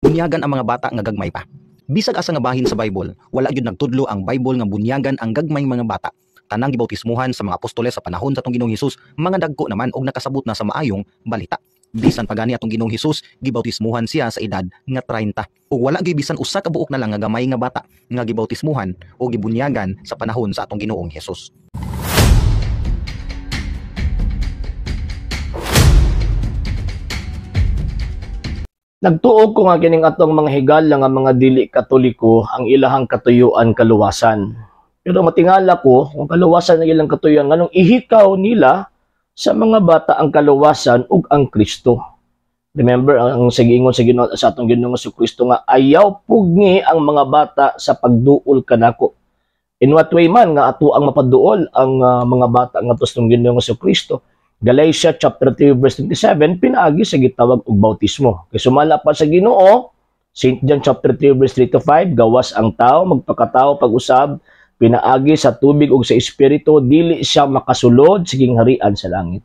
Bunyagan ang mga bata nga gagmay pa. Bisag asa nga bahin sa Bible, wala gyud nagtudlo ang Bible nga bunyagan ang gagmayng mga bata. Tanang gibautismuhan sa mga apostoles sa panahon sa atong Ginoong Hesus, mga dagko naman og nakasabot na sa maayong balita. Bisan pa gani atong Ginoong Hesus, gibautismuhan siya sa edad nga 30. Ug wala gyud bisan usa ka buok na lang nga gamay nga bata nga gibautismuhan o gibunyagan sa panahon sa atong Ginoong Hesus. Nagtuo ko nga kining atong mga higala nga mga dili Katoliko ang ilahang katuyuan kaluwasan. Pero matingala ko kung kaluwasan ang ilang katuyuan, nganong ihikaw nila sa mga bata ang kaluwasan ug ang Kristo. Remember ang sagingon sa Ginoo sa atong Ginoong Kristo nga ayaw pugni ang mga bata sa pagduol kanako. In what way man nga ato ang mapaduol ang mga bata ngadto sa Ginoong Kristo? Galatia chapter 3 verse 27, pinaagi sa gitawag og bautismo. Kay sumala pa sa Ginoo, St. John chapter 3 verse 3 to 5, gawas ang tao magpakatao pag-usab, pinaagi sa tubig ug sa espiritu, dili siya makasulod sa gingharian sa langit.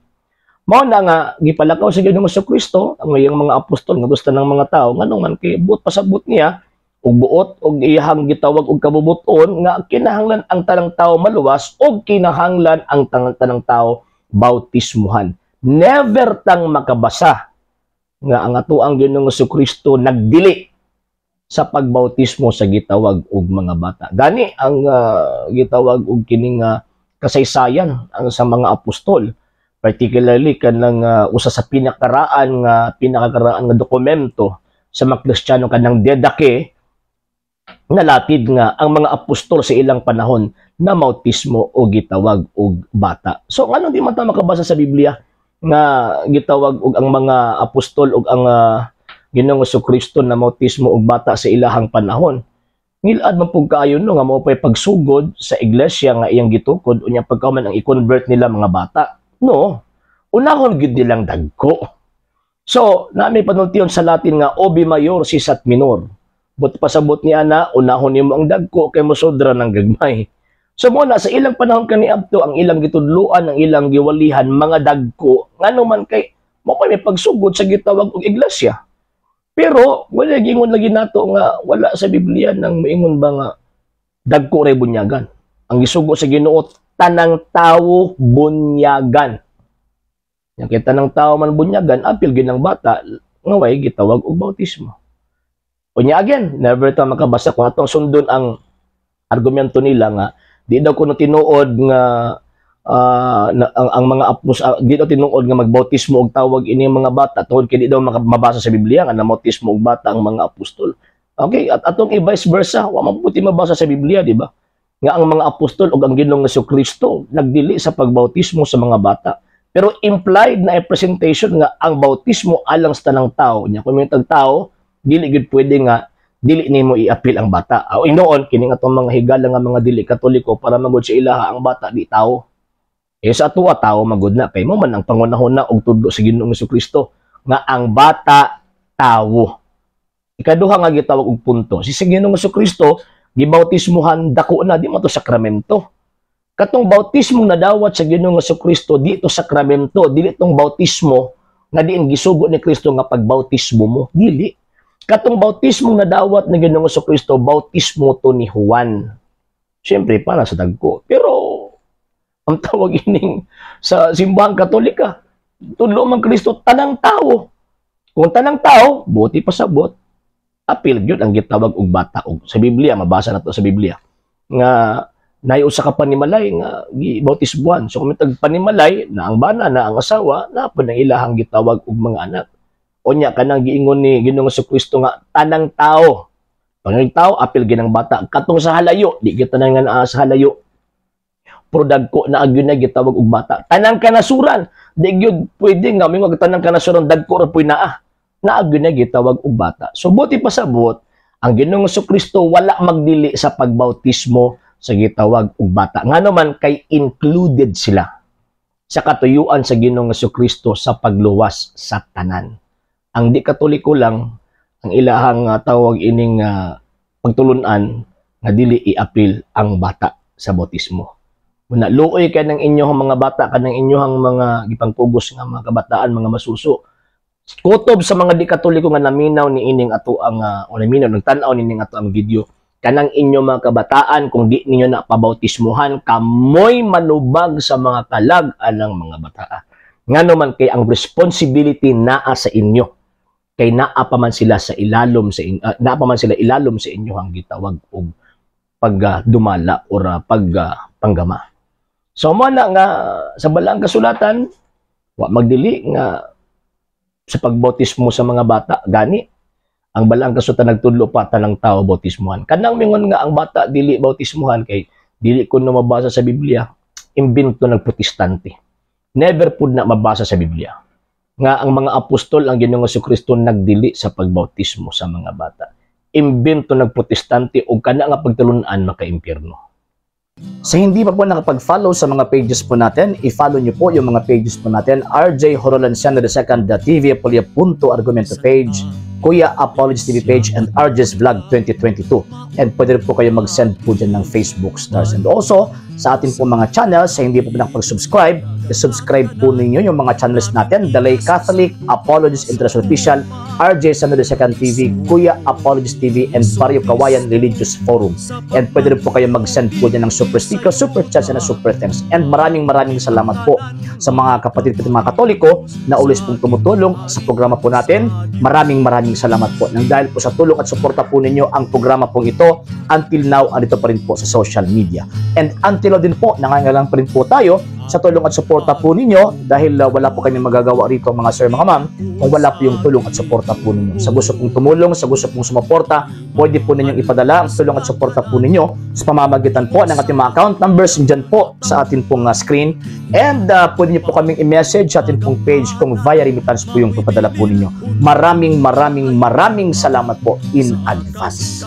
Mao na nga gipalakaw sa Ginoong Kristo ang iyang mga apostol nga gusto ng mga tao, nganong man kay buot pasabot niya ug buot og iyahang gitawag og kabubuton nga kinahanglan ang tanang tao maluwas ug kinahanglan ang tanang tao bautismuhan. Never tang makabasa nga ang atoang Ginoong Kristo nagdili sa pagbautismo sa gitawag og mga bata. Gani ang gitawag og kining kasaysayan ang sa mga apostol, particularly kanang usa sa pinakakaraan nga dokumento sa mga Kristiyano, kanang Didache, nalatid nga ang mga apostol sa ilang panahon na mautismo o gitawag og bata. So ngano di man ta makabasa sa Biblia nga gitawag og ang mga apostol og ang Ginoong Kristo na mautismo og bata sa ilahang panahon? Ngilad man pug kaayo no nga mao pay pagsugod sa iglesia nga iyang gitukod, unya pagkaman ang i-convert nila mga bata. No, unahon gyud nilang dagko. So, na may panultion sa Latin nga obi mayor sisat minor. But pasabot niya na unahon nimo ang dagko kay mosodra ng gagmay. So mo na sa ilang panahon kaniadto ang ilang gitudloan, ang ilang giwalihan mga dagko, ngano man kay mo pa may pagsugod sa gitawag og iglesia. Pero wala gingon lagi nato nga wala sa Biblia nang moingon ba nga dagko ray bunyagan. Ang gisugo sa Ginoo tanang tawo bunyagan. Yang kay tanang tawo man bunyagan, apil gyud ang bata nga way gitawag og bautismo. Unya again, never ta makabasa kung atong sundon ang argumento nila nga di daw kuno tinuod nga ang mga apos, di daw tinuod nga magbautismo og tawag ini mga bata tungod kay di daw mabasa sa Biblia nga namautismo og bata ang mga apostol. Okay, at atong i-vice versa, wa man puti mabasa sa Biblia, di ba? Nga ang mga apostol og ang Ginoong Kristo nagdili sa pagbautismo sa mga bata. Pero implied na presentation nga ang bautismo alang sa tanang tao. Nya kung may tao, dili gyud pwede nga dili nimo i-appeal ang bata. O inoon kini nga atong mga higala nga mga dili Katoliko para magud sa ilaha ang bata di tao. Eh sa atuwa tao magud na kay mo man ang pangunahon na og tudlo sa Ginoong Kristo nga ang bata tawo. Ikaduha nga gitawag og punto, si Ginoong Kristo gibautismuhan dako na, di man to sakramento. Katong bautismo nadawat sa Ginoong Kristo di to sakramento, dili tong bautismo nga diin gisugo ni Kristo nga pagbautismo mo, dili. Katong bautismo nadawat ni Ginoong Kristo, bautismo to ni Juan. Siyempre para sa dagko. Pero ang tawag ining sa simbahang Katolika, tudlo man Kristo tanang tao. Kung tanang tao, buti pasabot, apil gyud ang gitawag og bata. Og sa Biblia, mabasa na to sa Biblia nga naay usa ka panimalay nga gibautismuhan. So kung may panimalay na ang bana na ang asawa, na po ang ilahang gitawag og mga anak. Unya kanang giingon ni Ginoong Kristo nga tanang tao. Pag tao apil ginang bata. Katong sa halayo, di kita na nga naa sa halayo. Pero dagko na agyon na gitawag og bata. Tanang kanasuran, di gyud pwede nga mingon tanang kanasuran dagko ra puy naa. Naagyon na gitawag og bata. So buti pasabot, ang Ginoong Kristo wala magdili sa pagbautismo sa gitawag og bata. Ngano man kay included sila sa katuyuan sa Ginoong Kristo sa pagluwas sa tanan. Ang di Katoliko lang ang ilahang tawag ining pagtulunan nga dili iapil ang bata sa bautismo. Muna luoy kay ng inyong mga bata, kanang inyong mga gipangpugos nga mga kabataan, mga masuso. Kutob sa mga di Katoliko nga naminaw ni ining ato ang o naminaw, nagtan-aw nining ato ang video, kanang inyo mga kabataan, kung di ninyo na pabautismuhan, kamoy manubag sa mga kalag anang mga bataa. Ngano man kay ang responsibility naa sa inyo, kay naa pa man sila sa ilalom sa in, naa pa man sila ilalom sa inyo ang gitawag og pagdumala or pag panggama. So mo na nga sa Balaang Kasulatan wa magdili nga sa pagbautismo sa mga bata. Gani ang Balaang Kasulatan nagtudlo pa tanang tao bautismuhan. Kanang mingon nga ang bata dili bautismuhan kay dili ko na mabasa sa Biblia, imbento ng Protestante. Never pud na mabasa sa Biblia nga ang mga apostol, ang Ginoong Kristo, nagdili sa pagbautismo sa mga bata. Imbento ng Protestante ug kana nga pagtulunan maka-impyerno. Sa hindi pa po nakapag-follow sa mga pages po natin, i-follow nyo po yung mga pages po natin: RJ Horolanciano II, TV Apolia Punto Argumento page, Kuya Apologies TV page, and RJ's Vlog 2022. And pwede rin po kayo mag-send po dyan ng Facebook stars. And also, sa atin po mga channels, sa hindi po nakapag-subscribe, i-subscribe po ninyo yung mga channels natin: Dalay Catholic, Apologies International Official, RJ Samuel II TV, Kuya Apologies TV, and Barrio Kawayan Religious Forum. And pwede rin po kayo mag-send po dyan ng super sticker, super chats, and super thanks. And maraming maraming salamat po sa mga kapatid ko, mga Katoliko na always pong tumutulong sa programa po natin. Maraming maraming salamat po. Nang dahil po sa tulong at suporta po ninyo, ang programa pong ito until now andito pa rin po sa social media. And until now din po, nangangailangan pa rin po tayo sa tulong at suporta po ninyo dahil wala po kami magagawa rito, mga sir, mga ma'am, kung wala po yung tulong at suporta po ninyo. Sa gusto pong tumulong, sa gusto pong sumuporta, pwede po ninyong ipadala ang tulong at suporta po ninyo sa pamamagitan po ng ating mga account numbers dyan po sa atin pong screen. And pwede niyo po kaming i-message sa atin pong page kung via remittance po yung papadala po ninyo. Maraming maraming maraming salamat po in advance.